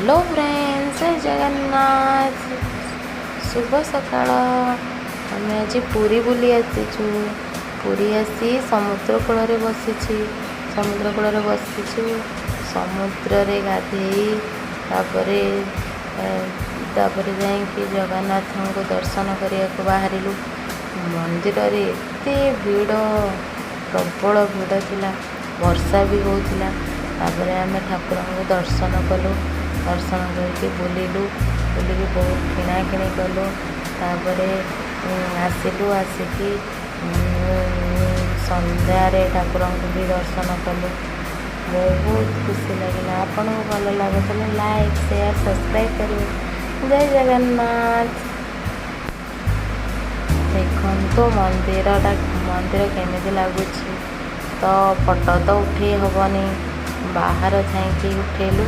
Hello friends, ଜୟ ଜଗନ୍ନାଥ, ଶୁଭ ସକାଳ। ଆମେ ଆଜି ପୁରୀ ବୁଲି ଆସିଛୁ। ପୁରୀ ଆସି ସମୁଦ୍ର କୂଳରେ ବସିଛି। ସମୁଦ୍ର କୂଳରେ ବସିଛୁ, ସମୁଦ୍ରରେ ଗାଧେଇ ତାପରେ ଯାଇକି ଜଗନ୍ନାଥଙ୍କୁ ଦର୍ଶନ କରିବାକୁ ବାହାରିଲୁ। ମନ୍ଦିରରେ ଏତେ ଭିଡ଼, ପ୍ରବଳ ଭିଡ଼ ଥିଲା। ବର୍ଷା ବି ହେଉଥିଲା। ତାପରେ ଆମେ ଠାକୁରଙ୍କୁ ଦର୍ଶନ କଲୁ। ଦର୍ଶନ କରିକି ବୁଲିଲୁ। ବୁଲିକି ବହୁତ କିଣାକିଣି କଲୁ। ତାପରେ ଆସିଲୁ। ଆସିକି ସନ୍ଧ୍ୟାରେ ଠାକୁରଙ୍କୁ ବି ଦର୍ଶନ କଲୁ। ବହୁତ ଖୁସି ଲାଗିଲା। ଆପଣଙ୍କୁ ଭଲ ଲାଗୁଥିଲେ ଲାଇକ୍, ସେୟାର, ସବସ୍କ୍ରାଇବ୍ କରିବେ। ଜୟ ଜଗନ୍ନାଥ। ଦେଖନ୍ତୁ ମନ୍ଦିରଟା, ମନ୍ଦିର କେମିତି ଲାଗୁଛି। ତ ଫଟୋ ତ ଉଠେଇ ହେବନି, ବାହାର ଥାଇକି ଉଠେଇଲୁ।